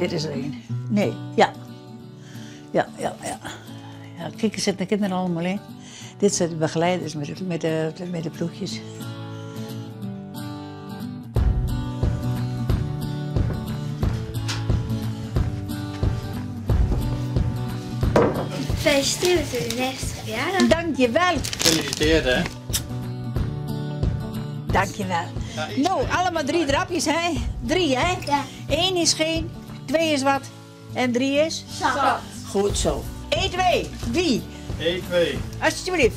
Dit is der een. Nee, ja. Ja, ja, ja. Ja, kijk, er zitten de kinderen allemaal in. Dit zijn de begeleiders met de, met de, met de ploegjes. Gefeliciteerd met uw 90 verjaardag. Dankjewel. Gefeliciteerd hè. Dankjewel. Nou, allemaal drie drapjes hè? Drie hè? Ja. Eén is geen, twee is wat en drie is? Zat. Goed zo. 1, 2, wie? 1, 2. Alsjeblieft.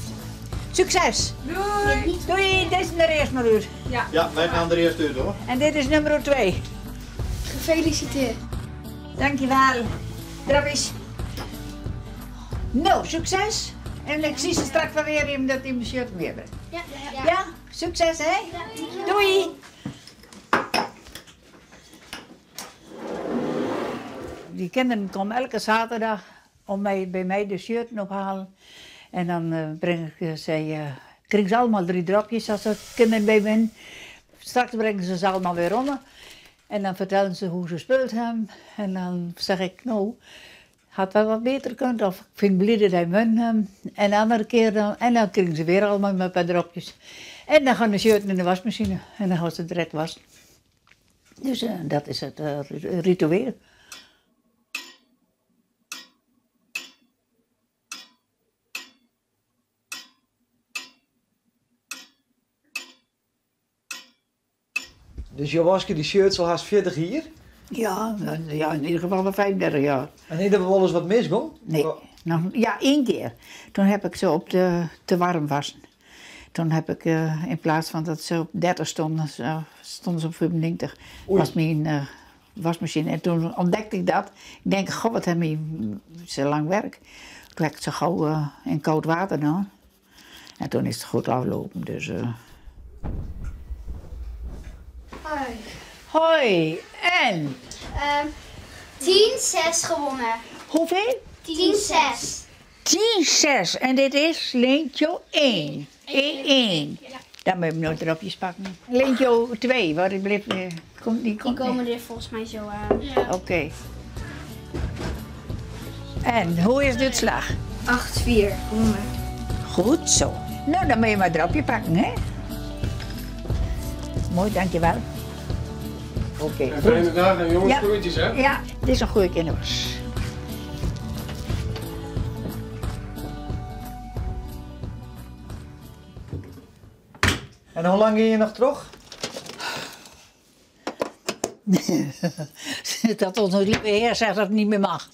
Succes. Doei! Doei, dit is er eerst maar uit. Ja, wij gaan er eerst uit hoor. En dit is nummer 2. Gefeliciteerd. Dankjewel. Drapjes. Nou, succes. En ik zie ze straks wel weer in dat in mijn shirt meer bent. Ja. Ja, succes hè. Doei. Die kinderen komen elke zaterdag om mij, bij mij de shirten ophalen. En dan eh, breng ik eh, zij, eh, krijgen ze allemaal drie dropjes als er kinderen bij ben. Straks brengen ze ze allemaal weer om. En dan vertellen ze hoe ze speeld hebben. En dan zeg ik, nou, had wel wat beter kunt. Of ik vind blij dat hij won. En de andere keer dan, en dan krijgen ze weer allemaal met een paar dropjes. En dan gaan de shirten in de wasmachine. En dan gaan ze direct wassen. Dus eh, dat is het eh, ritueel. Dus je waske die shirts al haast 40 hier. Ja, ja, in ieder geval wel 35 jaar. En niet dat we wel eens wat misging? Nee, nog, ja, één keer. Toen heb ik ze op de te warm wassen. Toen heb ik eh, in plaats van dat ze op 30 stonden, stonden ze op 95. Oei. Was mijn eh, wasmachine. En toen ontdekte ik dat. Ik denk, goh, wat heb ik zo lang werk. Toen heb ik ze gauw eh, in koud water gedaan. En toen is het goed aflopen. Dus, eh. Hoi. Hoi, en 10-6 gewonnen. hoeveel? 10-6. 10-6. En dit is Leentje 1. 1, 1. Dan moet je hem nog dropjes pakken. Leentje 2, waar die blijft, eh, komt, die Die komt komen er volgens mij zo aan. niet. Oké. En hoe is dit slag? 8-4 gewonnen. Goed zo. Nou, dan moet je maar een dropje pakken, hè? Mooi, dankjewel. Oké. Een fijne dag en jongens, Ja. groetjes hè. Ja, dit is een goede kinderwas. En hoe lang ging je nog terug? Dat onze lieve heer zegt dat het niet meer mag.